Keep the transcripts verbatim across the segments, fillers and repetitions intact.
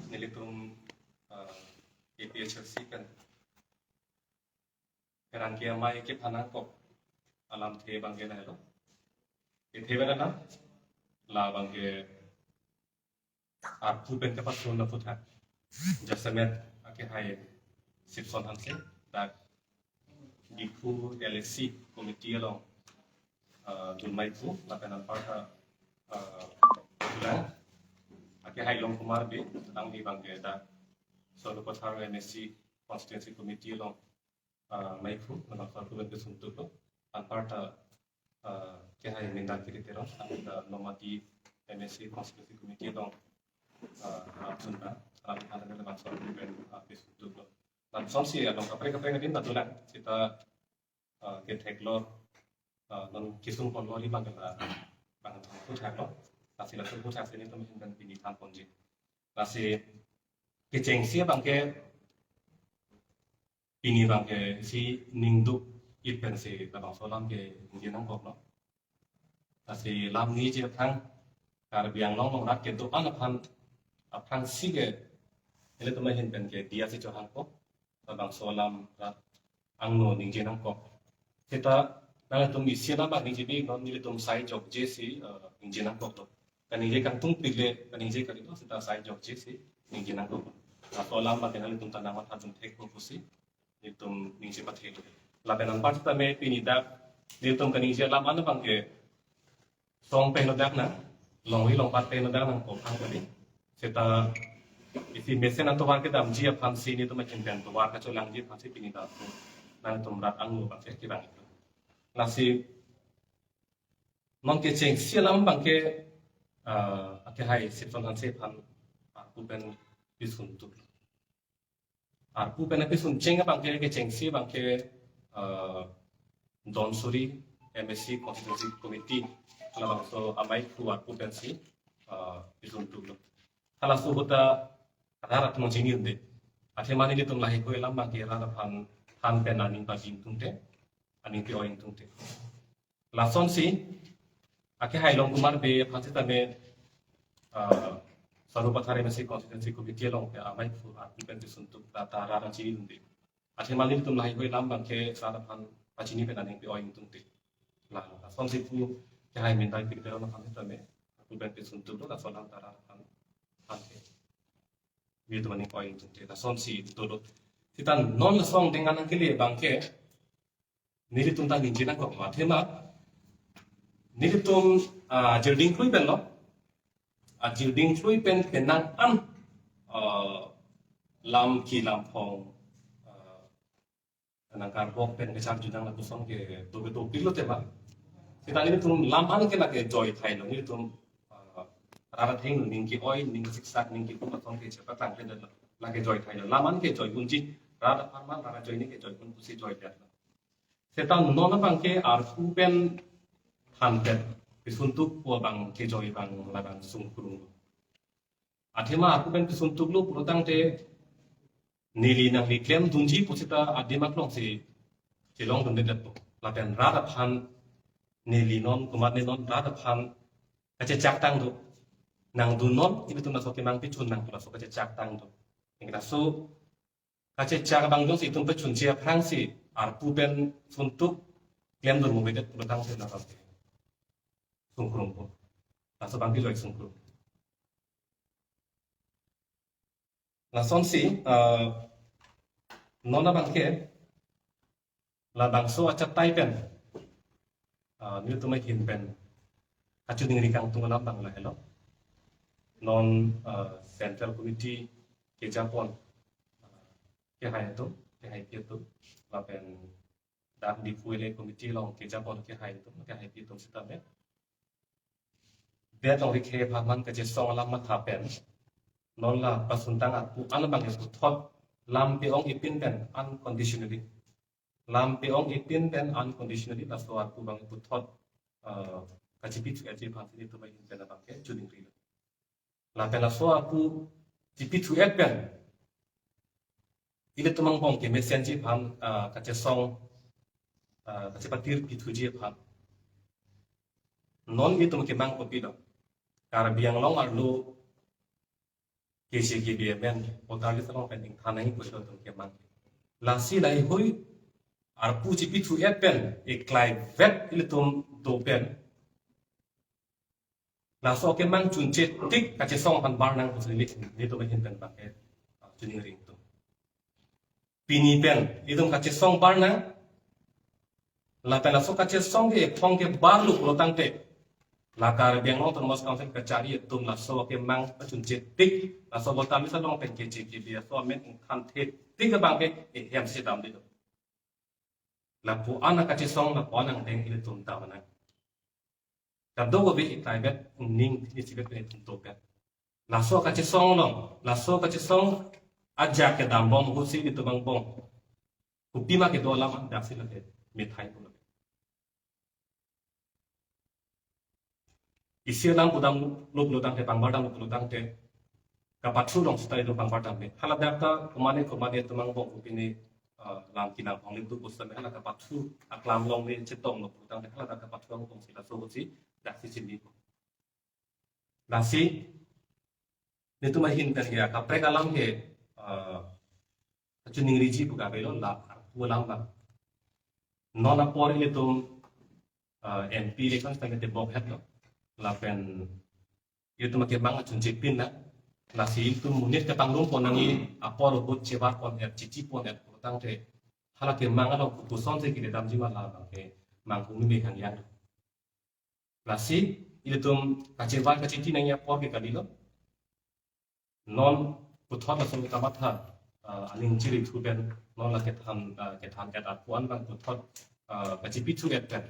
nelitum, uh, A P H L C pen pherangke amei kephan nangkok alamthe abangke lahelo. Ithe pen alam, labangke arpu pen kepasun aputhak jasemet akehai Sipson Hanse, dak Diphu L A C committee along, uh, dunmai pu, lapen anparta, uh, lang akehai Longkumar Bey, alangli abangke dak Sarupathar M A C constituency committee along, uh, mei pu, labangso arpu pen kepasun tuklo, anparta, uh, akehai Mindan Kiri Terang, anparta Nomati M A C constituency committee along, uh, rapsun na, alam hana labangso arpu pen, uh, kepasun tuklo. Lasonsi along kaprek kaprek adim nangtulang, seta, uh, ketheklor, uh, non kesung ponlor abangke la, bang thang puthaklo, lasi laso puthak si nelitum ahin pen pini than ponji. Lasi kechengsi abangke pini abangke isi ningduk-it pensi labangso alam keningje nangkoklo. Lasi lam ningje aphrang, Karbi Anglong along rat kedo-an aphan, aphrangsi ke, nelitum ahin pen ke diya si chohangkok, labangso alam rat angno ningje nangkok. Seta nangtum isi alam abang ningjebi non, nelitum sai jokje si, eh, ningje nangkoklo. Kaningje kangtungpik le kaningje kalilo, seta sai jokje si ningje nangkok. Laso alam abangke nelitum ta nangmatha dun thekpo pusi nelitum ningje pathelo. Lapen anparta me pini dak nelitum kaningje alam an abangke song pen nodak nang, longri longpat pen nodak nang kophang kali. Seta isi mesen atovar kedamji aphansi nelitum ahin pen tovar kacholangji aphansi pini dak nangtum rat angno abangke kevang-iklo. Lasi non kechengsi alam abangke, ah, akehai Sipson Hanse aphan arpu pen kepasun tuklo. Arpu pen kepasun cheng abangke kechengsi abangke, ah, Donsuri M A C constituency committee labangso amei pu arpu pensi, ah, kepasun tuklo. Halaso ahut ta rat atum chini un-e. Athema nelitum lahei-hui alam abangke rat aphan than pen aning pabi ingtungte, aning pe-oi ingtungte. Lasonsi akehai Longkumar Bey aphan sitame, ah, Sarupathar M A C constituency committee along ke amei pu arpu pen kepasun tuk, rat ta rat chini un-e. Athema nelitum lahei-hui alam abangke rat aphan pachini pen aning pe-oi ingtungte. La, lasonsi pu akehai Mindan Kiri Terang aphan sitame arpu pen kepasun tuklo, laso alam ta rat aphan, aphan ke nelitum aning pe-oi ingtungte, lasonsi dolo. Seta non laso angdeng an nangkele abangke nelitum ta ningje nangkok, athema nelitum, ah, jirding klui penlo. Ah, jirding klui pen penang an, ah, lam ki lam phong, ah, nangkarbok pen kacharjudang lapuson ke dobe dopiklo tema. Seta nelitum lam an ke lake joi thailo, nelitum, ah, rat atheng ning ke-oi, ning siksak, ning kepu ason ke chepatang ke dolo, lake joi thailo. Lam an ke joi unji, rat apharman rat ajoine ke joi un pusi joi det. Seta non abangke arpu pen than pen kepasun tuk pu abang kejoi abang labang sungkrung. Athema arpu pen kepasun tuklo pulotangte neli nangli klemdunji pu seta adim aklongsi chelongdundedetpo. Lapen rat aphan neli non, komatne non rat aphan kachechaktang do. Nangdun non, ilitum laso kemang pechun nang, laso kachechaktang do. Ingkoi laso kachechak abang jongsi itum pechunji aphrangsi arpu pen kepasun tuk klemdun mobedet pulotangte labang sungkrungpo. Laso abang kejoi sungkrung. Lasonsi, eh, non abangke labangso achatai pen, eh, nelitum ahin pen kachiningri kangtung alam abang lahelo. Non, eh, Central Committee kejapon, eh, akehai atum, akehaipi atum, lapen dak Diphu L A committee along kejapon akehai atum, akehaipi atum sitame det along rikhe apharman kachesong alam matha pen non la pasuntang arpu an abang puthot lam pe-ong-ipin pen unconditionally. Lam pe-ong-ipin pen unconditionally laso arpu abang puthot, eh, kachipithu-etji aphansi nelitum ahin pen abangke chiningrilo. Lapen laso arpu chipithu-et pen ilitum angbong kemesenji aphan, ah, kachesong, ah, kachepatir pithuji aphan. Non itum kemang kopilo? Karbi Anglong arlo K J K B amen, voter list along pen ingthan nangji pu si ilitum kemang. Lasi laheihui arpu chipithu-et pen, eklai vet ilitum do pen, laso kemang chunche tik kachesong aphan bar nang pu si neli, nelitum ahin pen bangke, ah, choningri tum. Pini pen itum kachesong bar nang, lapen laso kachesong ke ephong ke barlo pulo tangte, la Karbi Anglong Autonomous Council kachari atum laso kemang pachunche tik, laso voter list along pen K J K B aso amen ingthan the tik abangke ehem si damde do. Lapu-an akachesong, lapu-an angdeng ilitum dam nang. Kadokave eklai vet, ning isi vet pen itum do pen. Laso kachesong along, laso kachesong ajak kedam bom ahut si ilitum angbong kopima kedo alam dak si lake methai pulo. Isi alam pudamlo pulo tangte, pangbar damlo pulo tangte, kapathu along seta itum pangbar damde. Hala dak ta komane komane itum angbong kopine, eh, lam kinang hong le tu pusitame hala kapathu aklam along le chetonglo pulo tangte, hala dak kapathu angbong si laso ahut si dak si chini. Lasi nelitum ahin pen ke kaprek alam ke, eh, kachoningriji pu ke avelo, la arpu alam abang. Non apor ilitum, eh, M P election pen ke tebok hetlo. Lapen ilitum akemang chunchepin na. Lasi ilitum monit kepangrum pon nangji apor ahut chevar pon-et, chichi pon-et pu tangte, hala kemang along kopuson si kile damji ma la abangke mangkumi me hangyang. Lasi ilitum kachevar kachichi nangji apor ke kalilo. Non puthot laso kamatha, ah, aning chiri thu pen non la kethan, ah, kethan-et arpu-an abang puthot, ah, kachipithu-et pen,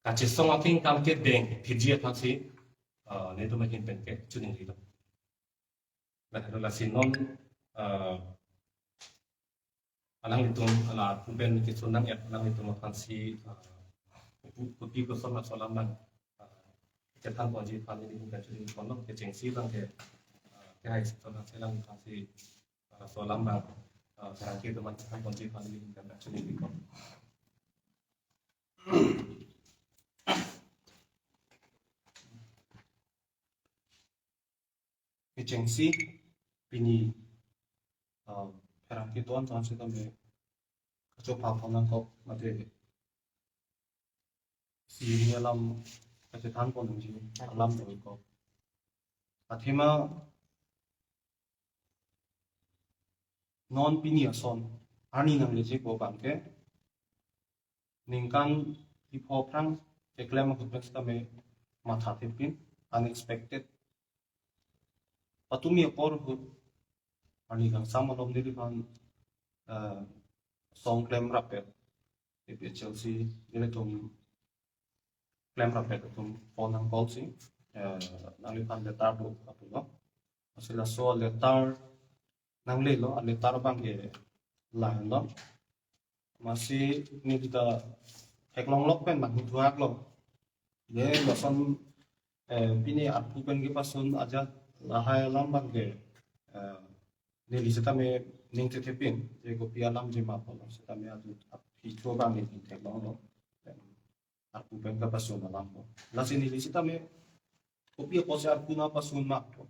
kachesong akeng kam kedeng phitji aphan si, ah, nelitum ahin pen ke choningri lo. Lahelo lasi non, ah, alanglitum, ala arpu pen kesun nang-et alanglitum aphan si, ah, pu-, puti kosonma laso alam abang, ah, kethan ponji aphan neli kachoningri ponlo, kechengsi abangke, ah, kehai si ton si alangliphan si, ah, laso alam abang, ah, kerang ke teman kethan ponji aphan neli kachoningri pon. Kechengsi pini, ah, pherangke do-an ton sitame kachopha pon nangkok mate siri alam kachethan pon nangji alam do-ik kok. Athema non pini ason arni nangleji pu abangke ningkan ipho aphrang keklem ahut pen sitame mathathepin, unexpected. Patumi apor ahut arni kangsam malom neliphan, eh, song klemrap-et, A P H L C nelitum klemrap-et atum phone nang call si, eh, nangliphan letter do pu pulo. Lasi laso letter nanglelo, a letter abangke lahenlo. Amatsi neli ta theklonglok pen manghu thuaklo. Ye lason, eh, pini arpu pen kepasun ajat lahai alam abangke, eh, neli sitame ning thethepin, je kopi alamji ma pulo sitame adu aphi cho abang neli theklonglo. Arpu pen kepasun alam pu. Lasi neli sitame kopi apotsi arpu nangpasun ma pu.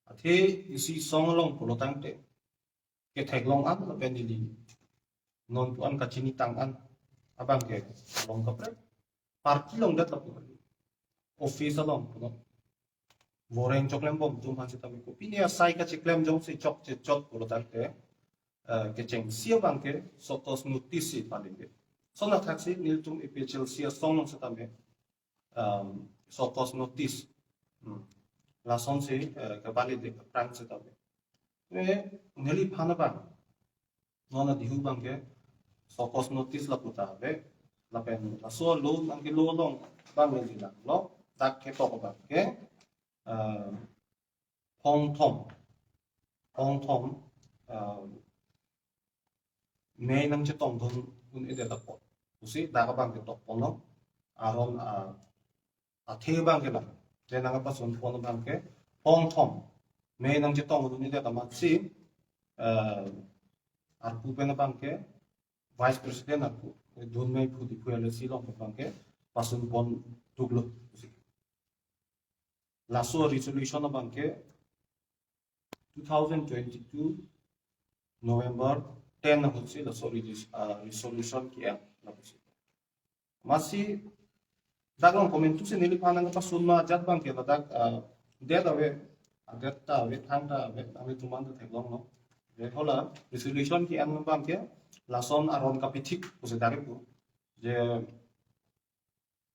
Athe isi song along pulo tangte ketheklong an lapen neli non pu-an kachinitang an abangke along kaprek party along det lapu kali. Office along pulo. Voreng choklem bom atum aphan sitame kopine asai kachiklem jongsi chokche chot pulo tangte, eh, kechengsi abangke show cause notice si pali ke. Lason athaksi nelitum A P H L C asong along sitame, um, show cause notice. Hmm. Lasonsi, eh, kepali de aphrang sitame. Eh, neliphan abang non adihu abangke show cause notice lapu ta ave, lapen laso law nangkelo along abang neli langlo, dak ketok abangke, eh, phong thom, phong thom, eh, mei nangchetongdun un-edet apot pusi dak abangke tok ponlo, aron, ah, athe abangke lang. Je nangpasun pon abangke phong thom mei nangchetongdun un-edet amatsi, eh, arpu pen abangke Vice President arpu, eh, dunmei phu Diphu L A C along abangke pasun pon duklo. Laso resolution abangke two thousand twenty-two November ten ahutsi laso resolution ke-en lapusi. Amatsi dak along-komantu si neliphan nangpasun ma ajat abangke ladak, ah, det ave, ah, det ta ave, thang ta ave, ave tuman ta theklonglo. Hala resolution ke-en abangke lason aron kapithik pusi dak kipu. Je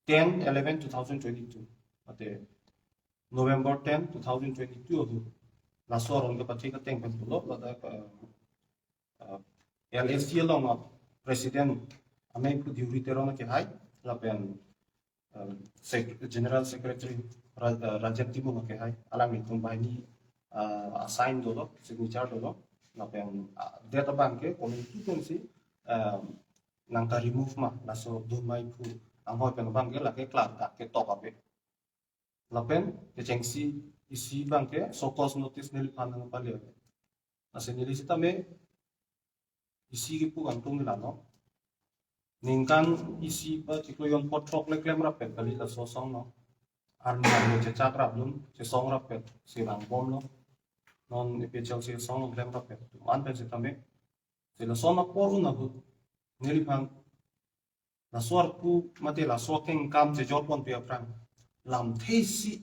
ten eleven two thousand twenty-two. Mate November ten, two thousand twenty-two ahut laso aron kapathik ateng pen pulo ladak, ah, ah, L A C along a-president amei pu Deuri Teron akehai, lapen, ah, sec-, General Secretary Ra-, ah, Rajen Timung akehai, alanglitum banghini, ah, assign dolo, signature dolo, lapen, ah, det abangke komantu pensi, ah, nangka-remove ma, laso dun ma pu anghoi pen abangke lake klardak ketok ave. Lapen kechengsi isi abangke show cause notice neliphan nangpale ave. Lasi neli sitame isi kipu kangtung nila no. Ningkan isi ba chiklo jon phongo throk le klem rapet kali laso asong no. Arni arni chechak rapdun, chesong rapet, si rangbomlo. Non A P H L C asong klem rapet. Tuman pen sitame. Si lason apor un ahut neliphan laso arpu mate laso kengkam chejor ponpe aphrang lamthe isi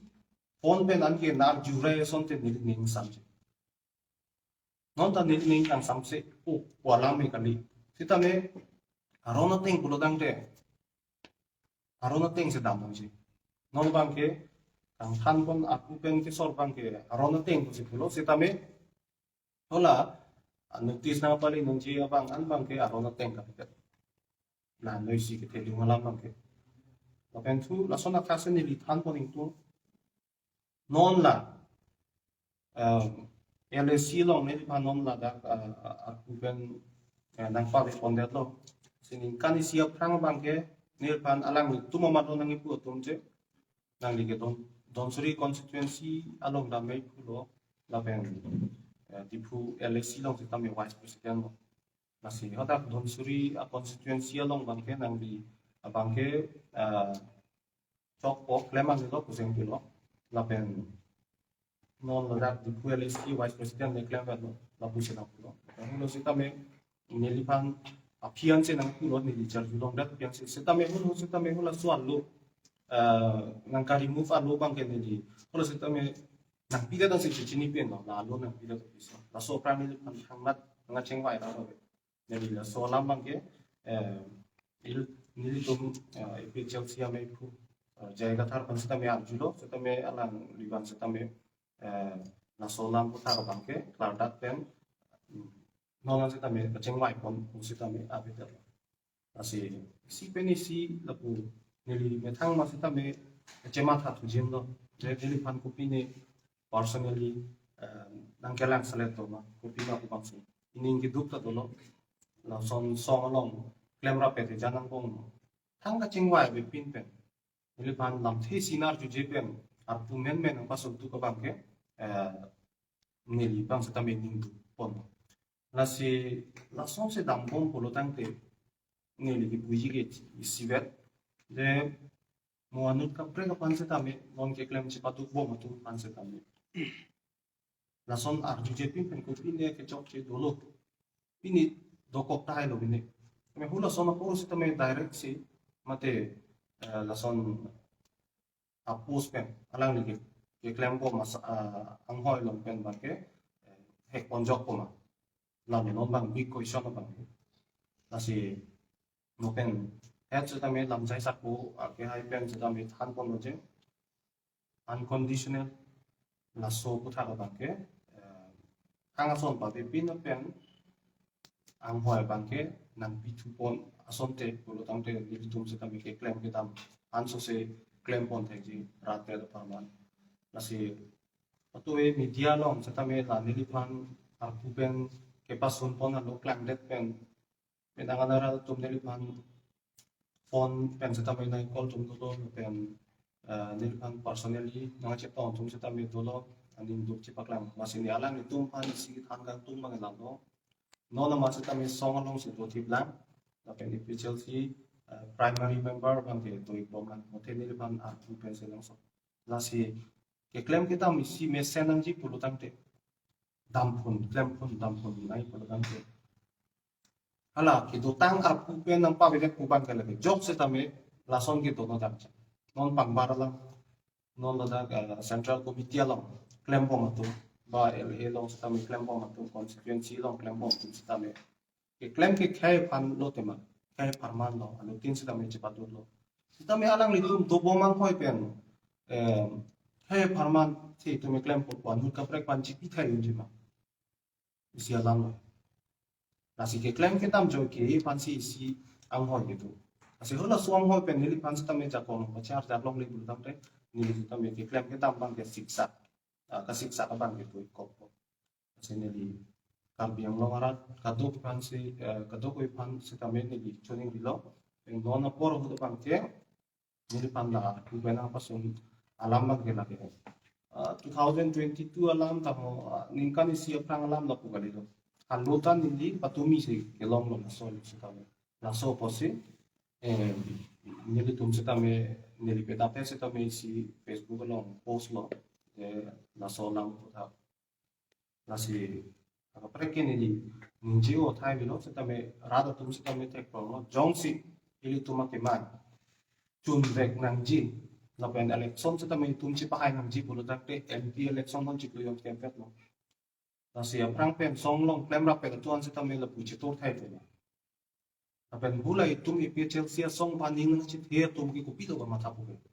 pon pen anke nar jurai asonte neli ning samji. Non ta neli ning kangsamse, o, pu alam me kali. Sitame aron ateng pulo tangte, aron ateng si dam nangji. Non abangke kangthan pon arpu pen kesor abangke aron ateng pusi pulo, sitame hala, ah, notice nangpale nangji abang an abangke aron ateng kapitet. La noisi kethe lung alam abangke. Lapen thu lason athak si neli than pon ingtung. Non la, em, L A C along neliphan non ladak, ah, arpu pen, eh, nangpave pondetlo. Si ningkan isi aphrang abangke neliphan alanglitum amat lo nangkipu atum je. Nangli ke Don, Dhansiri constituency along dam mei pulo, lapen, eh, Diphu L A C along sitame vice president lo. Lasi hadak Dhansiri a-constituency along abangke nangli abangke, eh, chokpo klem anlo pu jeng pulo. Lapen non ladak Diphu L A C vice president le klem lo, lapusi nangpulo. Lapen hulo sitame neliphan aphi-an si nangpulo, neli charjulongdet aphi-an si. Sitame hulo sitame hula sual lo, eh, nangka-remove alo abangke neli. Hulo sitame nangpidet ansi chechini pen lo, la alo nangpidet aphi so. Laso aphrang neliphan thangmat nangkachingvai ra ave. Neli laso alam abangke, eh, il, nelitum, eh, A P H L C amei pu, eh, J I Kathar aphan sitame arjulo, sitame alangliphan sitame, eh, laso alam aputhak abangke klardak pen, mm, non an sitame kachingvai pon pu sitame avedetlo. Lasi isi pen isi lapu neli methang ma sitame chematha thujin lo. Je neliphan kopine personally, eh, nangkelang selet do ma, kopi ma pu abangsi. Ining keduk ta dolo. Lason song along klem rapet ejan angbong lo. Thang kachingvai avepin pen neliphan lamthe isi nar juje pen arpu menmen nangpasuntuk abangke, eh, neli abang sitame ningduk pon. Lasi lason si dambom pulo tangte neli kipuji ke isivet. Je mo anut kaprek aphan sitame, non keklem chepaduk bom atum aphan sitame, lason arjujepin pen kopine kechokche dolo. Pini dokok tahai lo pini. Kami hula son apor sitame direct si mate, eh, lason a-post pen alangli ke, keklem bom as-, ah, anghoi along pen abangke, eh, hek ponjok poma. Lam non abang big question abang. Lasi non pen het sitame lam jai sakpo, ah, akehai pen sitame than ponlo je unconditional laso aputhak abangke, eh, hang ason pavepin pen anghoi abangke nangpithu pon asonte pulo tangte nelitum sitame keklem kedam anso si klem pon thekji rat ret apharman. Lasi atoe media along sitame la neliphan arpu pen kepasun pon alo klangdet pen, penang anara atum neliphan phone pen sitame nang call tum dolo pen, eh, neliphan personally nangchetong atum sitame dolo, aning duk chepaklang. Amatsi ne alanglitum aphan isi kethan kangtung abang lalo. Non amat sitame song along si dothip lang. Lapen A P H L C, eh, primary member abangke do-ik bom lang. Mate neliphan arpu pen si langsong. Lasi keklem kedam isi mesen nangji pulo tangte, damphun, klemphun, damphun ai pu abang ke. Hala kedotang arpu pen nangpavedetpo abang ke lake jok setame lason kedo no damcha. Non pangbar alam, non ladak, eh, Central Committee along klembom atum, ba L A along setame klembom atum, constituency along klembom atum setame keklem ke khei aphan lo tema, khei apharman lo, anuttin setame chepadotlo. Setame alanglitum dobom anghoi pen, eh, khei apharman si itum klempo pu ahut kaprek aphan chipi thai unji ma. Isi alam lo. Lasi keklem kedam joike aphan si isi anghoi kedo. Lasi halaso anghoi pen neliphan setame jakong pachar jaklongle pulo tangte, neli setame keklem kedam abang ke siksa, ah, kasiksa abang kedo ikop. Lasi neli Karbi Anglong arat kadokave aphan si, eh, kadokave aphan setame neli choningrilo. Pen non apor ahut abang ke neliphan la arpu pen nangpasun alam abang ke lake. Ah, two thousand twenty-two alam tamo, ah, ningkan isi aphrang alam lapu kalilo. Halotan neli patumi si kelonglo laso setame. Laso apotsi, eh, nelitum setame, neli pedap setame isi Facebook along post lo. Eh, laso alam puthak. Lasi, kaprek ke neli ningje-o thai avelo setame rat atum setame theklonglo. Jongsi ilitum akemang chunvek nangji, lapen election setame itum chepahai nangji pulo tangte M P election non chiklo jon kepet lo. Lasi aphrang pen song along klemrap pen atuan setame lapu chetur thai avelo. Lapen bula itum A P H L C asong aphan ning nangchethe atum ke kopilo kamathapo ke.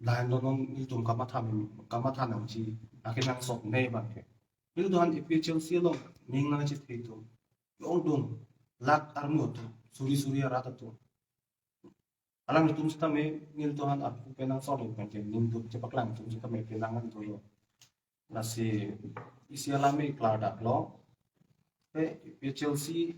Lahenlo non ilitum kamatha, kamatha nangji akenangsot ne abang ke. Ilitum aphan A P H L C along ning nangchethe atum jongdung lakh armu atum, suri suri arat atum. Alanglitum setame nelitum aphan arpu pen nangsolving pen ke ningduk chepaklang atum setame penang an doyo. Lasi isi alam ke klardaklo. Te A P H L C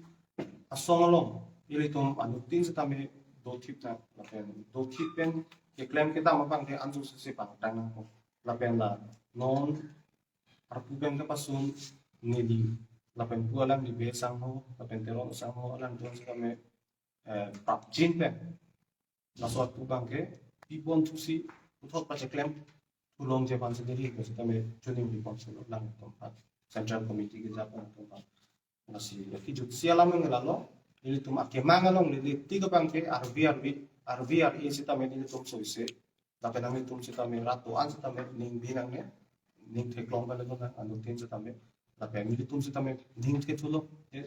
asong along ilitum anuttin setame dothip ta, lapen dothip pen keklem kedam abang ke ansu sese pangtang nangkok. Lapen la non arpu pen kepasun neli, lapen pu alangli Bey sangho, lapen Teron sangho, alanglitum setame, eh, prapjin pen laso arpu abang ke pipon thusi puthot pacheklem thulongji aphan si neli ke setame choningripon solo alangtum aphan, Central Committee kejapon atum aphan. Lasi ya kijutsi alam nang lalo, nelitum akemang along neli tik abang ke arvi arvi, arvi arvi setame nelitum soise. Lapen nanglitum setame rat do-an setame ning binang ne, ning theklong kali lo nang anuttin setame. Lapen nelitum setame ning thethulo, eh,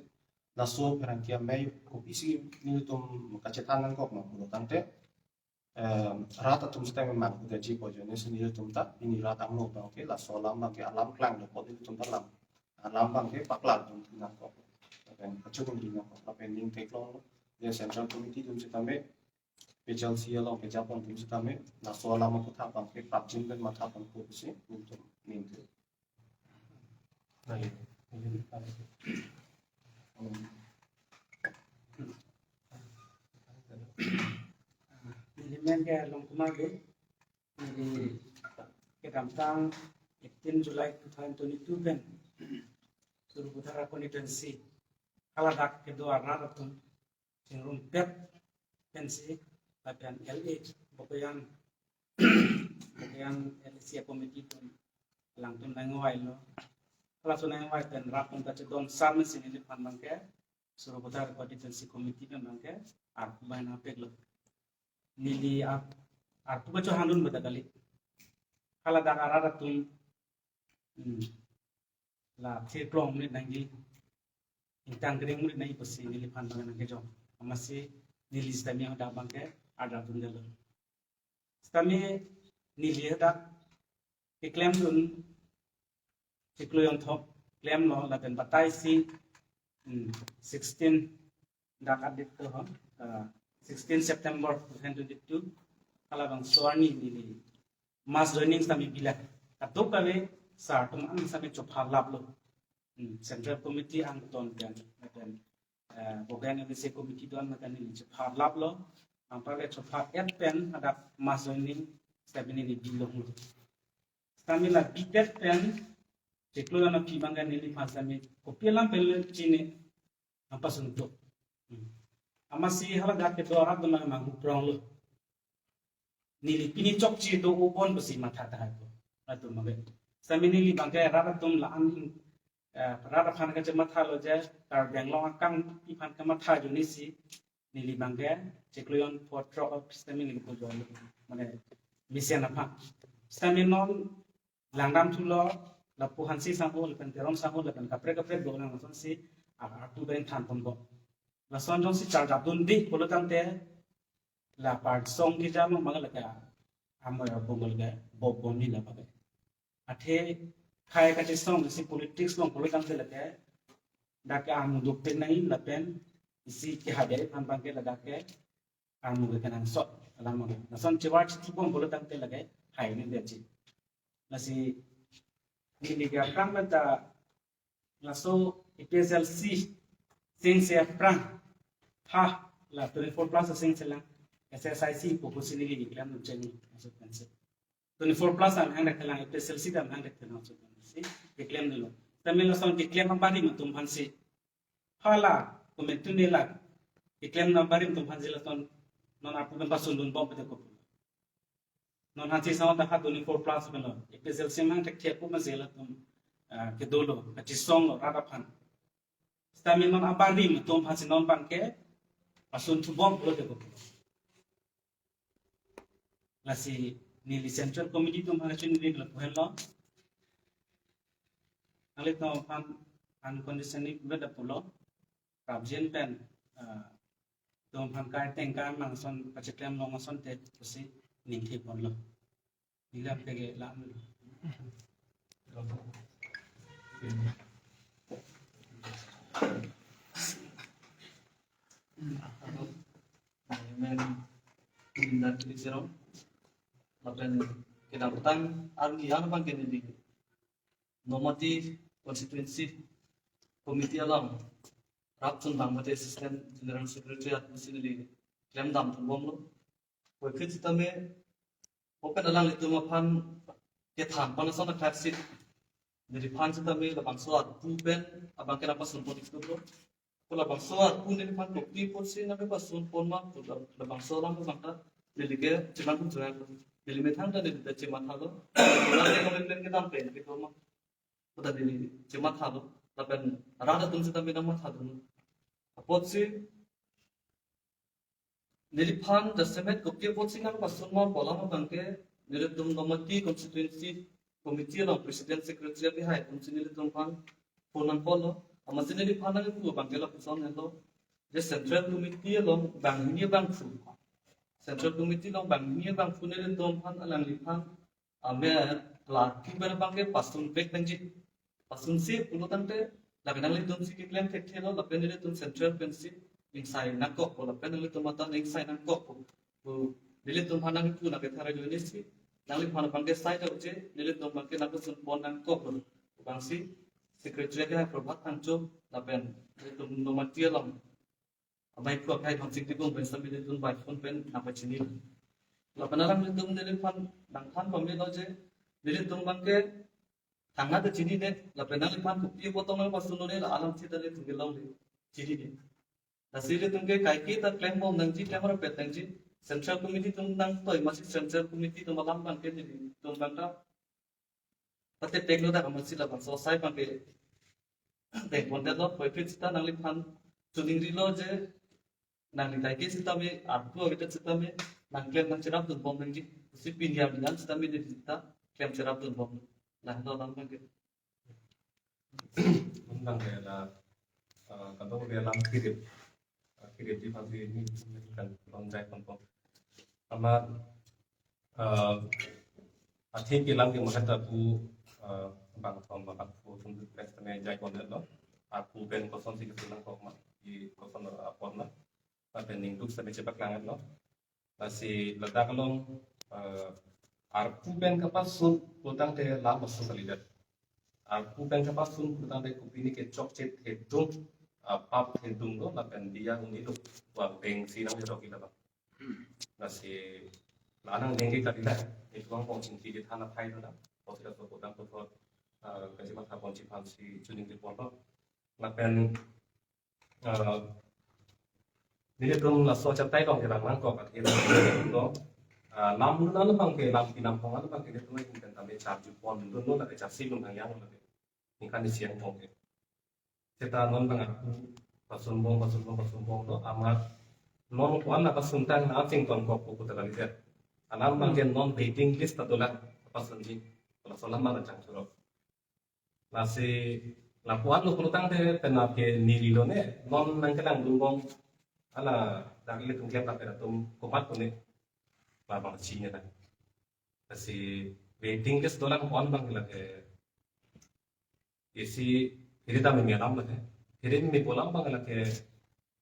laso pherangke amei kopisi nelitum kachethan nangkok ma pulo tangte, em, rat atum setame mang kuda ji ko jone si nelitum ta pini rat angno abang ke laso alam abang ke alam klang dokok nelitum ta alam, alam abang ke paklar atum nangkok. Lapen kachunung di nangkok, lapen ning theklonglo. Ya Central Committee atum setame, A P H L C along kejapon atum setame, laso alam aputhak abang ke prapjin pen matha pon pusi nelitum ningje. Baik. Neli men ke Longkumar Bey, neli kedamtang eighteen July two thousand twenty-two pen Sarupathar constituency haladak kedo arat atum chingrumpet pensi lapen L A Bokoyan, Bokoyan L A C committee atum alangtum nangvailo. Halaso nangvai pen rat atum kachedon sar mesi neliphan abang ke Sarupathar constituency committee pen abang ke arpu bai nangpeklo. Neli ar, arpu kachohandun beda kali. Haladak arat atum, hmm, la theklong monit nangji, ingtang kering monit nangji pusi neliphan abang nangkejok. Amatsi neli setame hadak abang ke adar tun delo. Setame neli hadak keklemdun chiklo jon thok klemlo lapen batai si, hmm, sixteen dak update to ho, ah, sixteen September two thousand twenty-two, halabangso arni neli mass joining setame bilak. Kadokave sar atum an setame chopha laplo. Hmm, Central Committee angton pen, pen, eh, Bokajan L A C committee do-an mate neli chopha laplo. Anparke chopha et pen hadak mass joining setame neli bilonglo. Setame la bidet pen chiklo jon aphi abang ke neliphan setame kopi alam pen le chini nangpasun to. Hmm. Amatsi haladak kedo arat do mang mang hupronglo. Neli pini chokche do-o bon pusi matha tahai ko. Atum abang ke. Sitame neli abangke rat atum la-an, eh, rat aphan kachematha lo je, Karbi Anglong akam aphan kamatha ajoine si neli abangke chiklo jon pho throk sitame neli pujo, mane mesen aphan. Sitame non langdam thulo, lapu Hanse sangho lapen Teron sangho lapen kaprek kaprek dolang lasonsi arpu pen thanponbom. Lason jongsi charjapdunde pulo tangte, la part song ke jam mang lake, amoi abung lake bob bom ni la pakai. Athe khai kachesong si politics along pulo tangte lake, dak ke armu duk pen nangji lapen isi ke hajar aphan abangke ladak ke armu ke kenangsot alam abang. Lason chevar chitubom pulo tangte lake hai ni dia ji. Lasi neli ke aphrang pen ta laso A P S L C sing se aphrang, ha, la twenty-four plus sing selang S S I C pusi neli keklem cheng, maksud kan se. Twenty-four plus an hang dak kelang, A P S L C dam hang dak kelang, maksud kan se. Keklem dolo. Sitame lason keklem abarim atum aphan si, hala, komentu nela, keklem abarim atum aphan si lason non arpu pen pasundunbom pete kopu. Non Hanse sangho ta ha twenty-four plus pen lo. A P S L C mang thekthek pu ma jela atum, ah, kedolo, kachesong lo rat aphan. Sitame non abarim atum aphan si non abangke pasunthubom pulote ko. Lasi neli Central Committee atum aphan kachini neli lapu henlo. Nanglitum aphan unconditionally beda pulo. Prapjin pen, ah, atum aphan kai tengka mang ason kacheklem long asonte pusi ningtheponlo. Neli aphan ke lam. Men Linda Tilisirong. Lapen kedamtang arni an abangke neli Nomati Constituency Committee along rap chun bang mate Assistant General Secretary at pusi neli klemdam thumbomlo. Puvoiphit sitame open alanglitum aphan kethan pon ason akhak si neliphan sitame labangso arpu pen abangke nangpasunpon iklo. Ko labangso arpu neliphan kopi apotsi nangpasunpon ma pu labangso alam abang ta neli ke cheman pun churan. Neli methang ta neli ta chemathalo. Pulang ke kami plan kedam plan ke ma. Puta neli chemathalo. Lapen rat atum sitame nangmathadun. Apotsi neliphan jasemet kopi apotsi nangpasunma pu alam abangke nelitum Nomati Constituency Committee along President Secretary abihai atumsi nelitum aphan phone nangkolo. Amatsi neliphan nangpu abangke lapuson henlo. Je Central Committee along banghini bangphu. Central Committee along banghini bangphu nelitum aphan alangliphan ame la arpu pen abangke pasunvek nangji. Pasunsi pulo tangte lake nanglitumsi keklem thekthelo lapen nelitum Central pensi ingsai nangkokpo lapen nanglitum mata ingsai nangkokpo. Pu nelitum aphan nangpu nangkethar ajoine si nangliphan abangke sai ta uche nelitum abangke nangpasunpon nangkokpo. Bangsi Secretary ke Prabhat Phangcho lapen nelitum Nomati along amei kua kai Thongchik Tibung pen sitame nelitum by phone pen nangpachini. Lapen alanglitum neliphan nangthan pamelo je nelitum abangke thangna ta chinine, lapen nangliphan kopi apot tong nangpasunlone la alam sita nelitum kelongle chinine. Lasi nelitum ke kaike ta klembom nangji, klemrapet nangji. Central Committee atum nangtoi amatsi Central Committee atum alam abangke nelitum abang ta pate peklo dak amatsi labangso asai abangke pekpondetlo. Puvoiphit sita nangliphan choningrilo je nangli kaike sitame arpu avedet sitame nangklem nangcherapdunbom nangji. Pusi pini arni an sitame neli ta klem cherapdunbom. Lahelo alam abangke. Undang ke la, eh, kadokave alam kirip, eh, kiripji aphansi neli kan long jai ponpo. Amat, eh, athe ke alam ke mahat atu, eh, bang thom bang atu thum pen sitame jai pondetlo. Arpu pen kosonsi kesunang kok ma, i koson apot ma. Lapen ningduk sitame chepaklanglo. Lasi ladak along, eh, arpu pen kapasun pulotangte la masu kalidet. Arpu pen kapasun pulotangte kopine ke chokche thedung, eh, pap thedung lo lapen diya uni lo, wa beng si nang hedok ila ba. Lasi la nang nengke kalidet, ituang pong chingki di thana thai lo na, poti la so pulotang puthot, eh, kachematha ponji aphansi choningri ponlo. Lapen eh, nelitum laso achatai along kerang nangkok athe nelitum, Ah, lam dun alo abang ke, lam pinam hong alo abang ke, ilitum ahin pen tame charju pon dun lo lake, charsi dun hangyang lake. Ningkan isi angbong ke. Seta non abang aku pasunbong, pasunbong, pasunbong lo, amat non ko-an la pasuntang, na chington kok ko kota kalidet. Alam abang ke non waiting list ta dolang pasunji. Laso alam abang chang churo. Lasi lapuan lo pulotangte penap ke neli lo ne, non nangkelang dunbom, ala dak ilitum klem ta pen atum komat ko ne, labang si ne ta. Lasi waiting list dolang ko-an abang lake, isi hiri ta meme alam lake, hiri meme pu alam abang lake,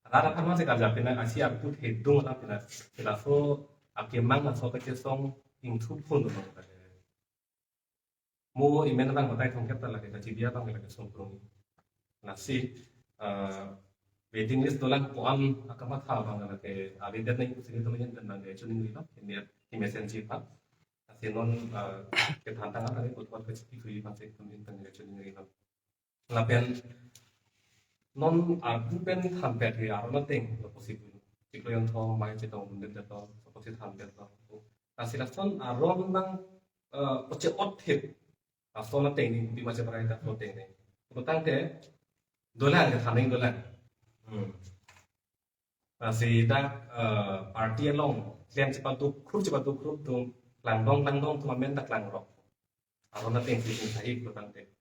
rara kama se karja pina asi aku hedung alam pina, pina so akemang aso kachesong ingthup phun lo lake. Mo imen abang batai thomkep ta lake, kachidia abang lake songkrung. Lasi, eh, waiting list dolang ko-an akamatha abang lake, avedet nangji pusi ilitum ahin pen abang ke choningri lo, ini, ini messenger pa. Lasi non, eh, kethan tang atari puthot kachipithui abang si ilitum ahin pen ke choningri lo. Lapen non arpu pen thanpet ke aron ateng lo pusi pu. Chiklo jonthom mai chetong dundet detlo, lo pusi thanpet lo. Lasi lason aron abang, eh, poche ot thip. Lason ateng ni, pima che parai ta lo ateng ni. Pulotangte dolang ke thaning dolang. Hmm. Lasi dak, eh, party along klem chepaduk khrup, chepaduk khrup atum, langdong langdong atum amen ta klangrok. Aron ateng si sahik pulotangte.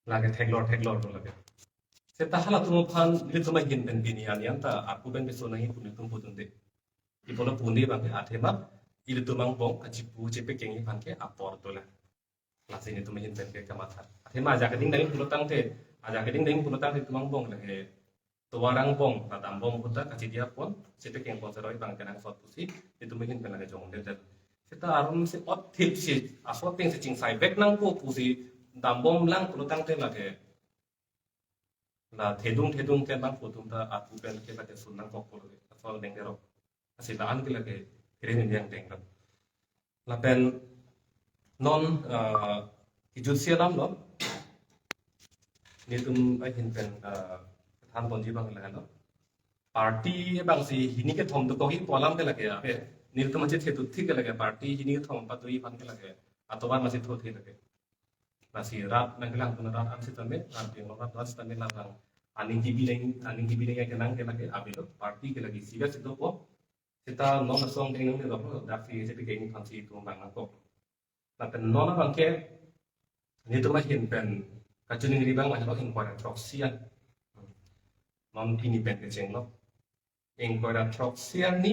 Lake theklor theklor lo lake. Seta halatum aphan ilitum ahin pen pini an an ta arpu pen peso nangji pu nelitum pudunde. Ipo lo pu ne abang ke athema ilitum angbong kachipu chepekengji aphan ke apor dolang. Lasi nelitum ahin pen ke kamatha. Athema ajak keding dang pulotangte, ajak keding dang pulotangte ilitum angbong lake tovar angbong, ta dambom ahut ta kachidia pon, chepekeng pon seroi abang kenangsot pusi, ilitum ahin pen lake jongdet det. Seta aron si ot thip si, aso ateng si chingsai vek nangpo pusi, dambom lang pulotangte lake, la thedung thedung ke abang putum ta arpu pen ke lake sun nangkok pulo ke, asol deng derok. Lasi la-an ke lake, kiri ni yang deng lo. Lapen non, eh, kejut si alam lo. Nelitum ahin pen, eh, than ponji abang lahelo. Party abang si hini kethom dokok-i pu alam ke lake ave. Nelitum achi thetu thik ke lake party hini kethom patu-i aphan ke lake. Atovar masi thothe lake. Lasi rat nangkelang puna rat an sitame, rat beng rat rat sitame labang. Aning kibi nang, aning kibi nang ke nang ke lake ave lo. Party ke lake sibet si dopo. Seta non asong deng nang ni dopo. Dak si chepekengji aphan si itum abang nangkok. Lapen non abang ke, nelitum ahin pen kachiningri abang lahelo ingkoi ra throksi an. Non pini pen kecheng lo. Ingkoi ra throksi arni,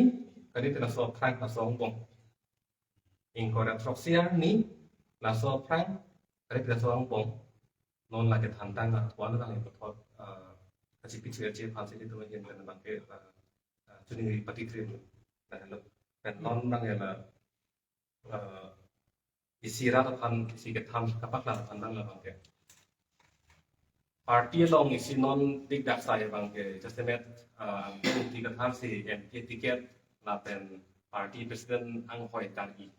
kali pen laso aphrang laso angbong. Ingkoi ra throksi arni, laso aphrang, kali pen laso angbong. Non lake than tang atwan lang puthot, eh, kachipichir che aphan si ilitum ahin pen abang ke, eh, eh, chiningri patikrim. Lahelo. Pen non abang ke la, eh, isi rat aphan, isi kethan kapaklang aphan abang labang ke. Party along isi non dik dak sai abang ke, jasemet, eh, Ingti Kathar si M P ticket lapen party president anghoi kar-i.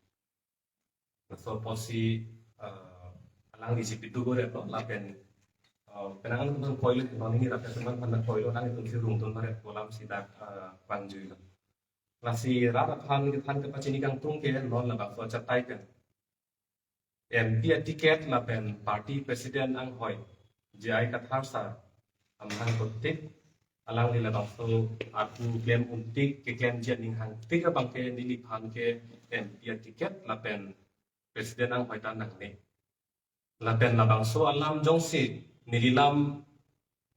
Laso apotsi, eh, alangli si pitu gore lo, lapen, eh, penang an tum koilo, non ini rakyat teman panda koilo, nang itum si rung tun maret kolam si dak, eh, pangjuilo. Lasi rat aphan kethan kepachini kangtung ke non labangso achatai pen M P aticket lapen party president anghoi J I Kathar sir amahang kotik, alangli labangso arpu klem untik, keklemji aning hangtik abang ke neliphan ke M P aticket lapen president anghoi ta nangne. Lapen labangso alam jongsi neli lam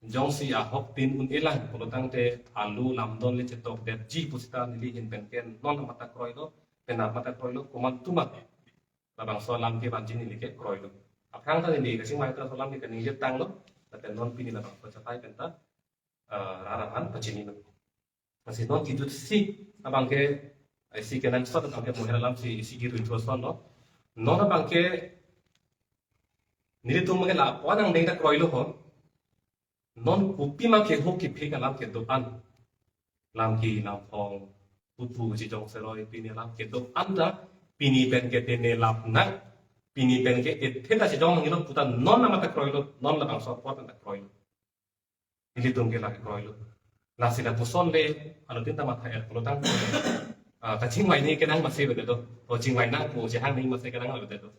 jongsi ahok tin un-elang pulotangte alu lamdon le chetokdetji pusita neli ahin pen ke non amat ta kroilo, penap amat ta kroilo, komantu ma labangso alam kevanji neli ke kroilo. Aphrang ta neli kachingvai ta laso alam ke kaningje tanglo, lapen non pini labangso achatai pen ta, eh, rat aphan pachinilo. Lasi non kejut si abang ke, eh, si kenangsot abang ke moher alam si, si kirui thuson lo. Non abang ke nelitum abang ke lapuan angdeng ta kroilo ho. Non kopima ke ho kephe alam kedo-an. Lam ki lam phong, pupu chijong seroi pini alam kedo-an ta pini pen ke tene lap nang, pini pen ke ethe ta chijong nangilo puta non amat ta kroilo, non labangso apot ta kroilo. Nelitum ke lake kroilo. Lasi lapuson le, anutin ta matha-et pulotangte, Ah, kachingvai ni kenang masi betul tu. O chingvai nang pu chehang ni masi kenang betul tu.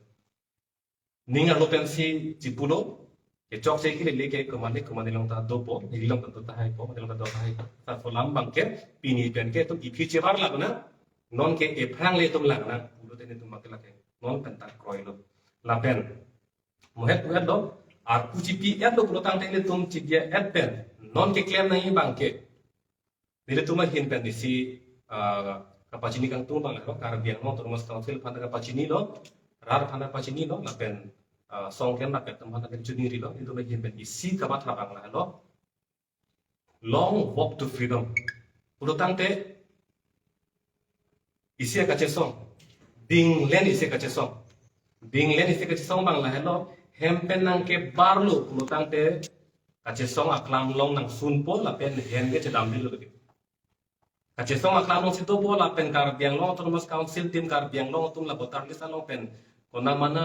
Ning arlo pensi chipulo, kechokche kelele ke komatne komatne along ta dopo, neli along ta do tahai po, neli along ta do tahai po. Laso alam abang ke, pini pen ke itum iphi chevar lak nang, non ke ephrang le itum lang nang, pulote nelitum abang ke lake, non pen ta kroilo. Lapen, mohet puet lo, arpu chipi-et lo pulo tangte nelitum chidia-et pen, non keklem nangji abang ke, nelitum ahin pen isi, ah, kapachini kangtung abang lo, Karbi Anglong Autonomous Council aphan kapachinilo, rat aphan kapachinilo, lapen, ah, song klem lapen atum aphan kachinirilo, nelitum ahin pen isi kamatha abang lo, long walk to freedom. Pulo tangte, isi kachesong, dinglen isi kachesong, dinglen isi kachesong abang lahelo, hem pen nangkebarlo pulo tangte, kachesong aklam along nangsunpo lapen hem ke chedam dilo lagi. Kachesong aklam alongsi dopo lapen Karbi Anglong Autonomous Council tim Karbi Anglong atum la voter list along pen konat mana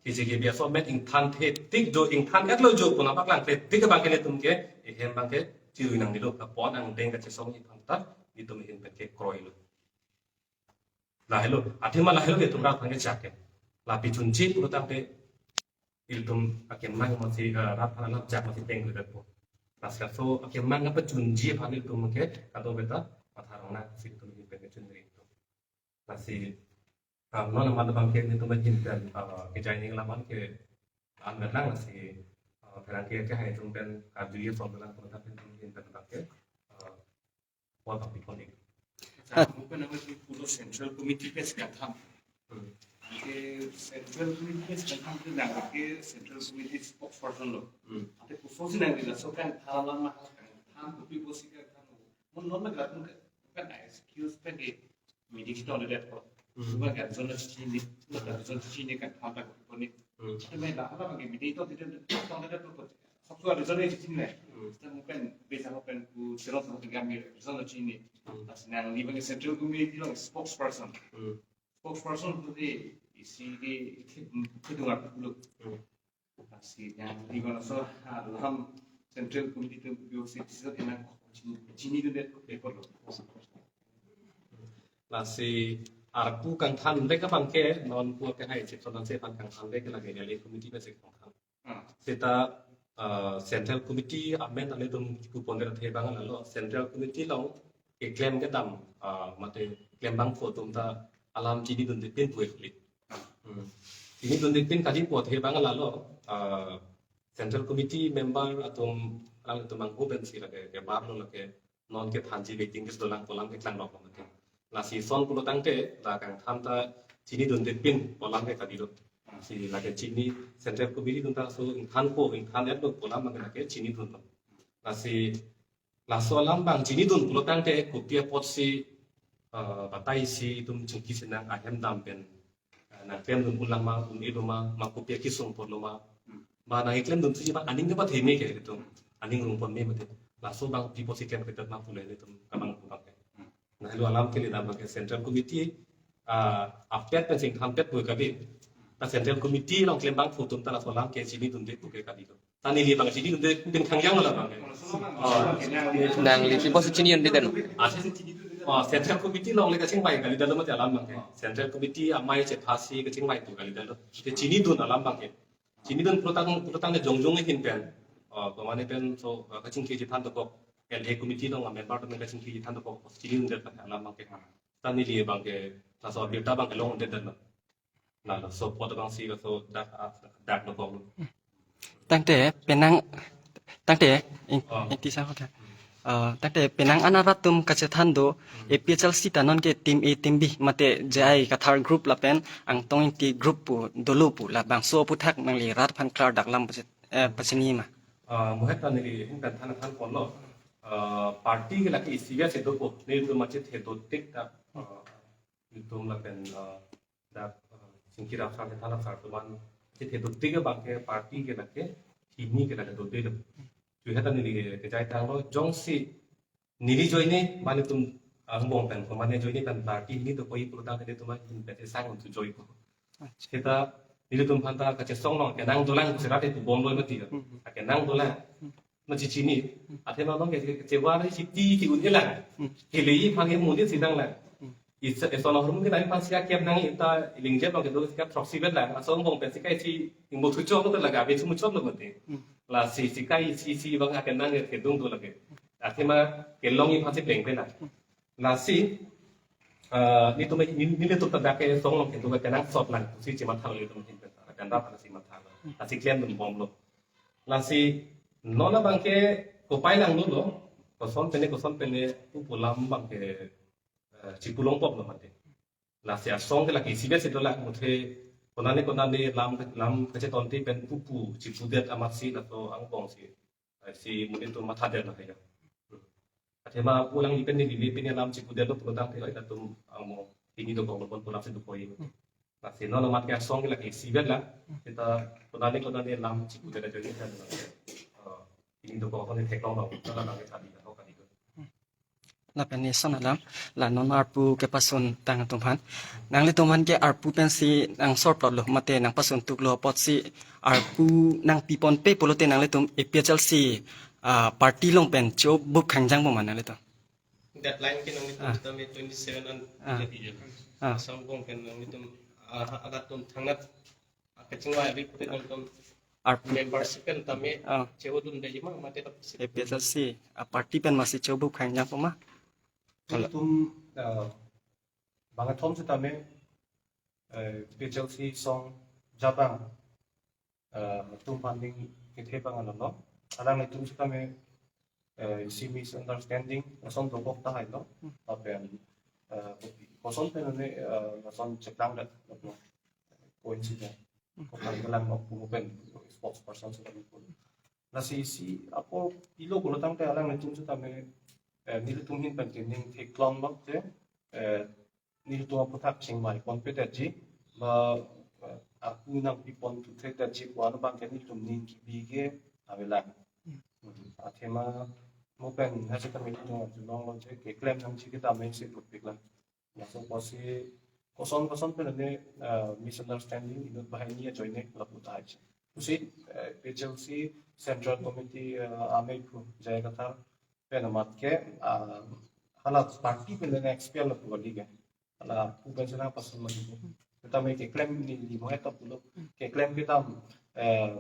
kisi ke biaso met ingthan thetik jo, ingthan-et lo jo, konat paklang thetik abang ke nelitum ke, ehem abang ke chirui nang dilo, apot angdeng kachesong iphan ta nelitum ehem pen ke kroilo. Lahelo, athema lahelo nelitum rat aphan kechak ke. Lapi chunche pulo tangte, ilitum akemang masi, eh, rat aphan alam chak masi peng kuda po. Laso akemang apa chunche aphan ilitum ke, kado beta, matha rong nang si ilitum ehem pen kechunri. Lasi, ah, non amat abang ke nelitum ehem pen, ah, kejai ni laman ke an metlang lasi, ah, pherangke kehai atum pen karju ye from dalam komandan pen ehem pen abang ke, ah, what of people need. Acha, mungkin nama si pulo Central Committee pen si kangtham. Hmm. Ke Central Committee pen si kangtham ke nang ke Central Committee spokesperson lo. Hmm. Ante kosonsi nang di laso kangtham alam ma kangtham kopi pusi kangtham. Mo non na kangtham ke kan excuse pen ke meeting si tongledet ko. Hmm. Cuma kan zona chini, hmm, zona chini kangtham ta ko ni. Hmm. Tapi main dah apa ke meeting itu tidak tongledet ko. Sab tu ada zona chini le. Hmm. Kita mungkin bisa mungkin ku serong sama dengan zona chini. Hmm. Pas nangli abang Central Committee along spokesperson. Hmm. Spokesperson tu di isi di kedung aku dulu. Hmm. Lasi nangli abang so, ah, dalam Central Committee tu yo si bisa kena chini, chinidundet report lo. Lasi arpu kangthan dek abang ke non pu kehai chip sonan se pan kangthan dek lagi rally committee pen si kangthan. Hmm. Seta, eh, Central Committee amen ane tum kipupon dek athe abang lalo Central Committee along keklem kedam, eh, mate klembangpo atum ta alam chinidundepin pu ekli. Hmm. Chinidundepin kali pu athe abang lalo, eh, Central Committee member atum, alanglitum angho pen si lake kebarlo lake non kethanji waiting list dolang pu alam keklang rok lo mate. Lasi son pulo tangte la kangthan ta chinidundepin pu alam ke kadilo. Si lake chini Central Committee atum ta so ingthanpo, ingthan-et lo pu alam abang ke lake chinidunlo. Lasi laso alam abang chinidun pulo tangte kopi apotsi, eh, batai si itum chingki si nang ahem dam pen, eh, nangklemdun ulang ma, un-e lo ma, ma kopi akisung apot lo ma. Hmm. Ba nangklemdun si ba aning ke ba theme ke itum. Aning rungpon me mate. Laso abang pi apotsi klem kedet ma pule itum kabang abang ke. Hmm. Lahelo alam ke le dam abang ke Central Committee, ah, apet pen si ingthanpet pu kali. Ta Central Committee along klembangpo atum ta laso alam ke chinidunde pu ke kali lo. Ta neli abang chinidunde pen khangjang lo abang ke. Oh. Nangli pi apotsi chinidunde den? Ah, oh, Central Committee along le kachingvai kalidet lo mate alam abang ke. Central Committee amei chephasi kachingvai pu kalidet lo. Te chinidun alam abang ke. Chinidun pulo tang, pulo tang le jongjong ahin pen. Oh, komatne pen so, eh, kachingki chethan dokok. L A committee along member atum kachingki chethan dokok. Chinidundet alam abang ke. Ta neli abang ke, laso abirta abang ke longledet lo. Lalo, laso apot abang si laso dak, ah, dak dokok. Tangte penang, tangte ing, oh, ingti sa hoda. Ah, tangte penang an arat atum kachethan do, hmm, A P H L C ta non ke team A, team B, mate J I Kathar group lapen Angtong Ingti group pu dolo pu labangso aphuthak nangli rat aphan klardak alam pachet, eh, pachini ma. Ah, mohet ta neli ahin pen than thanponlo. Ah, party ke lake isi ya sedo po, nelitum machit hedo tik ta, ah, itum lapen, ah, dak, ah, singki rapsar ke than rapsar atum an, machit hedo tik abang ke party ke lake, hini ke lake dode lo. Chuheta neli kejai tanglo, jongsi neli joine, mane itum angbong pen, komatne joine pen party hini dokok-i pulo tangte itum ahin pen sang un tu joi ko. Acha. Seta nelitum aphan ta kachesong along kenang dolang serat itu bomlo mati ya. Hmm. Akenang dolang. Hmm. Machit chini. Hmm. Athema along ke, ke chevar si ti ti un-elang. Hmm. Keleji aphan ke monit si nanglang. Hmm. Isa, eson ahormu ke nangphan sika kep nang ita ilingjep nang kedo sika throksi vet lang. Asong bong pen sika isi ingbo thuchok lo laga be chumuchok lo mati. Hmm. Lasi sika isi isi bang akan nang kedung do lagi. Athema kelong iphan si pleng pe lang. Lasi, eh, netum, ne, nelitum ta dak ke song long kedo ke nang sot lang. Si chima thang netum hin pen. Akan da pada si matha lang. Lasi klem dun bom lo. Lasi non abang ke kopai lang lo. Koson pene, koson pene pu pu lam bang ke eh, chipulong pop lo mati. Lasi asong ke lagi sibet si dolak muthe konane konane lam lam kachetonte pen pupu chipudet amat si lato angbong si. Eh, si muni tu matha det lah ya. Athema pulang ipen ni bibi pin lam chipudet lo pulotangte oi latum amo ini dokok lo pon pulang si dukoi. Lasi non amat ke asong ke lagi sibet lang. Kita konane konane lam chipudet aja ni kan. Eh, ini dokok lo ni theklong lo. Kita lagi tadi atau tadi. Lapen eson alam, la non arpu kepasun tang atum aphan. Nanglitum aphan ke arpu pensi nang sorplot lo, mate nang pasun tuk lo apotsi arpu nang pipon pe pulote nanglitum A P H L C, ah, party along pen cho bup khangjang po ma nanglitum? Deadline ke nang Ah. Tame twenty seven an Ah. Jadi ya. Ah. Asong bong pen nang itum, ah, agatum thangnat kachingvai ri pute nangtum Arpu membership pen tame Ah. Chehodun de jima mate tap si. A P H L C, ah, party pen masi cho bup khangjang po ma? Hala. Itum, eh, bang athom setame, eh, A P H L C song jabang, eh, atum funding kethe bang alolo. Alanglitum setame, eh, isi misunderstanding, lason dobok tahai lo. Hmm. Lapen, eh, koson pen ne, eh, lason cheklang dat, coincidence. Hmm. Kopan kelang ok pumu pen, spokesperson setame pun. Lasi isi apor pilo pulotangte alanglitum setame, eh, nelitum ahin pen kening theklong bak te, eh, nelitum aphuthak chingvai pon pe detji, ba, eh, arpu nang pipon tu the detji pu ano bang ke nelitum ning kebi ke avelang. Hmm. Hmm. Athema mo pen ha setame nelitum arjulong lo je keklem nangji ke tame si putpik lang. Laso apotsi koson koson pen ne, eh, misunderstanding inut banghini ajoine lapu tahai. Pusi, eh, A P H L C Central Committee, eh, amei phu J I Kathar pen amat ke, ah, hala party pen ne expel lapu kali ke. Hala pu pen sena pasun mati. Kita me keklem neli mo eta pulo. Keklem kedam, eh,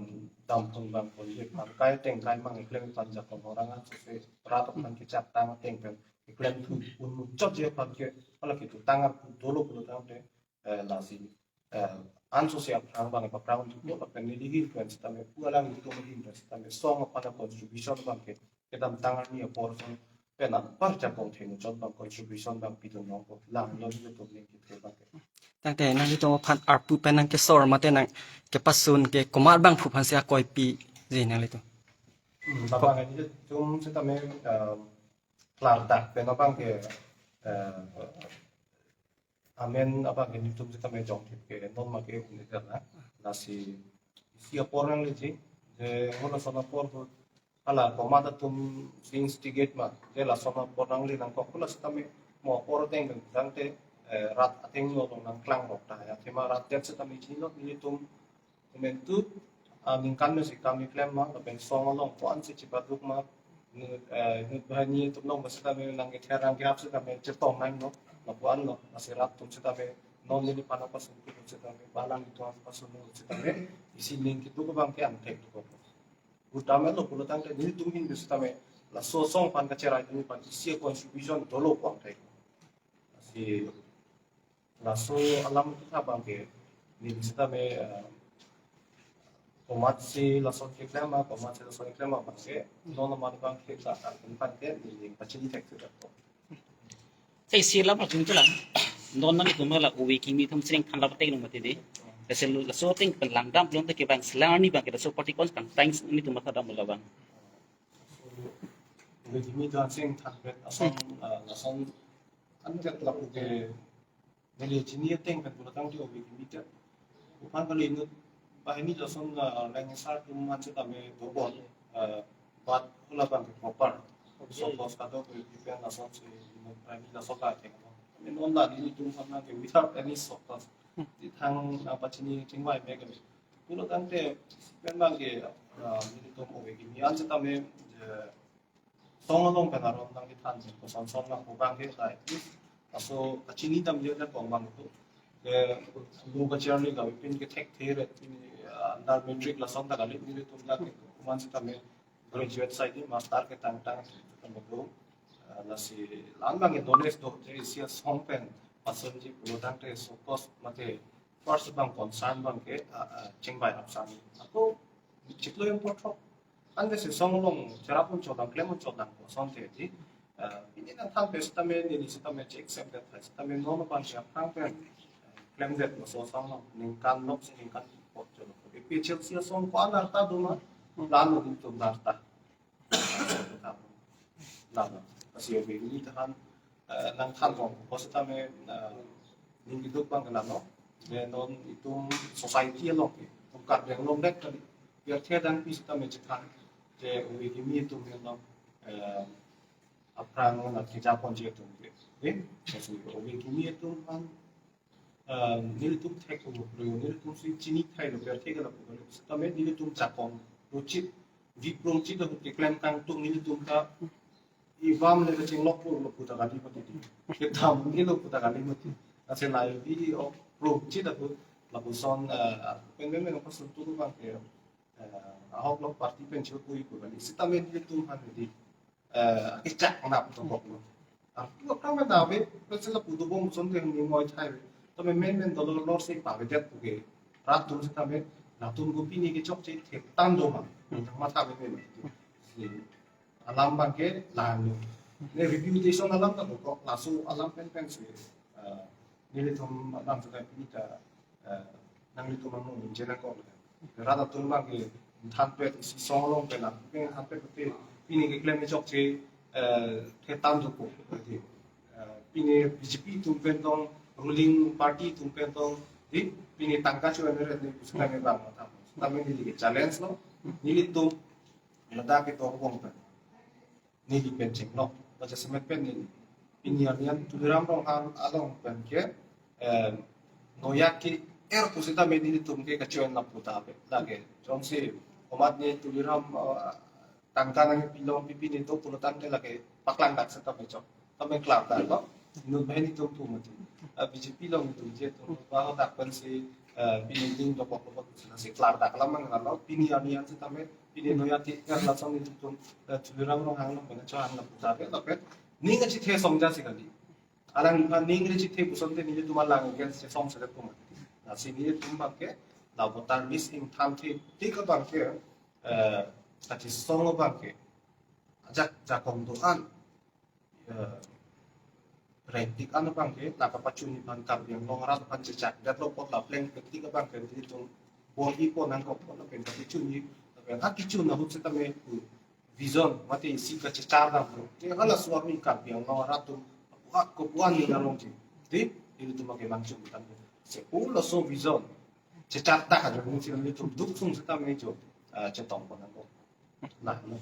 dam tung dam pon je phan kai teng kai mang keklem pan jakong orang an sese rat aphan kechak tang teng pen keklem thu un muchot je aphan ke hala ketu tang arpu dolo pulotangte, eh, lasi, eh, anso si aphrang bang aphrang tu lapen neli ahin pen setame pu alanglitum ahin pen setame song aphan contribution bang ke kedam tang arni apor song pen apar jakong theng chot bang contribution bang pidun nong ko lang lo ni to ning kithe bang ke. Tangte nanglitum aphan arpu pen nang kesor mate nang kepasun ke komat bangphu aphan si akoipi je nanglitum? Hmm, bang nelitum setame, eh, klardak pen abang ke, eh, amen abang ke nelitum setame jongthip ke non ma ke un-e na. Lasi isi apor nangleji, je hala lason apor tu hala komat atum si instigate ma, je lason apor nangle nangkok hala setame mo apor ateng tangte, eh, rat ateng lo nangklang rok ta ya. Athema rat det setame chinilo nelitum komantu, ah, ningkan me si kam keklem ma, lapen song along ko-an si chipaduk ma, nu-, eh, inut banghini atum along setame nang kether nang kehap setame chetong nang lo, lapu-an lo, lasi rat atum setame, non neliphan pasun pu setame, balang itu pasun pu setame, isi ning kitu ke bang ke angthek tu ko. Utama lo pulotangte nelitum ahin setame, laso song aphan kacherai atum aphan isi contribution dolo ko angthek. Lasi laso alam kita bang ke, neli setame, eh, komat si lason keklem ma, komat si lason keklem ma bang ke, non amat bang ke ta kan kan ke, neli pachini thek tu ko. Te isi alam arjun tu lang, non nangtum hala ove kimi atum sering than lap teng nung mati di. Lasi laso ateng pen langdam belum te ke bang selang arni bang ke laso party kon kang thanks nelitum matha dam bola bang. Ove kimi atum sering than bet ason, eh, lason an kat lapu ke neli chini ateng pen pulotangte ove kimi ta. Uphan kali inut banghini lason, eh, leng sar atum an setame dobon, eh, bat hala bang ke proper. So, pos kadok ke pen lason si inut banghini lason ka ateng. Amen on la nelitum aphan ke without any support. Ti thang, eh, pachini chingvai me kali. Pulotangte pen bang ke, eh, nelitum ove kimi an setame, eh, song along pen aron nang kethan si koson son nang ko bang ke ta at least Laso kachini damji ajakong abang tu. Ke lo kacharli kave pin ke thekthe ret pin, ah, under matric lason ta kali, nelitum ta ke komat setame graduate sai di, master ketangtang setame do. Ah, lasi la-an abang ke knowledge do, je isi asong pen pasonji pulo tangte, so cost mate first abang concern abang ke, ah, ah, chingvai rap sami. Ako chiklo yang pothok. Ante si song along cherap un chodang, klem un chodang, kosonte di. Eh, pini nangthan pen setame, neli setame che accept det, setame non abang si aphrang pen, eh, klemdet laso song along, ningkan lok si ningkan pot cholo. A P H L C asong ko-an arta do ma, la-an nelitum arta. Lalo. Lasi ove kimi ta han, eh, nangthan tong, ko setame, eh, ning kiduk abang ke lalo. De non itum society along ke, itum Karbi Anglong det kali. Biar thedang pi setame chethan, je ove kimi atum ke non, eh, aphrang na keja ponji atum ke. Eh, lasi ove kimi atum han, eh, nelitum thek ko, nelitum si chini thai lo, biar thek lapu kali. Setame nelitum jakong ruchit, viprong chit ahut keklem kangtung nelitum ta, ivam le kachinglok pu lo pu ta kali mati di. Kedam ni lo pu ta kali mati. Ase lai vi o prong chit ahut lapuson, eh, pen pen pen pasun tu abang ke, eh, ahok lo party pen chot pui pu kali. Setame nelitum han di, eh, kechak nap to bok lo. Artu aphrang pen ave, pen sila pu dobom sonte ni moi thai ve. Tame men men dolor lor si pavedet pu ke. Rat atum setame, latum ko pini kechokche thetan do ma. Matha men men. Si alam abang ke la-an lo. Ne reputation alam ta bokok, laso alam pen pen si, eh, nelitum abang setame pini ta, eh, nanglitum amung injena kok. Rat atum abang ke than pet isi song along pen la, pen than pet pute pini keklem chokche, eh, thetan do ko, eh, pini B J P atum pen tong, ruling party atum pen tong, di pini tangka chu ene ret ni pusita me bang matha. Tame neli ke challenge lo, nelitum ladak ke tong bong pen neli pen chenglok, baca semet pen neli. Pini arni an Tuliram Ronghang along pen ke, eh, noyak ke-er pusita me nelitum ke kachoin lapu ta pe. Lake, jongsi komat ni Tuliram, eh, tangka nangpilong pipi ni do pulo tangte lake paklang dak setame chok. Tame klar dak lo. Inut banghini atum pu mati. Eh, B J P along itum je atum ba dak pen si, eh, pini ding dokok dokok si klar dak lam mang lo. Pini arni an setame, pini noyak ke-er lason nelitum, eh, Tuliram Ronghang along pen chohang lapu ta pe, lapen ning kachethe song ja si kali. Alangphan ning kachethe pusonte nelitum alang against si song selet ko mati. Lasi nelitum abang ke la voter list ingthan the tik abang ke, eh, kachesong abang ke ajak jakong do-an, eh, rengtik an abang ke, la kapachunji aphan Karbi Anglong arat aphan chechak det lo apot la pleng pektik abang ke nelitum bor-i pon nangkok pon lapen kapachunji, lapen ha kechun ahut setame pu vision mate isi kachechar dam lo. Te hala suami Karbi Anglong arat atum apuak ko puan ni narong ji. Te nelitum abang ke nangchun tang. Sepu laso vision chechar ta ha jong si nelitum duk sung setame jo, ah, chetong pon nangkok. Nah, nah.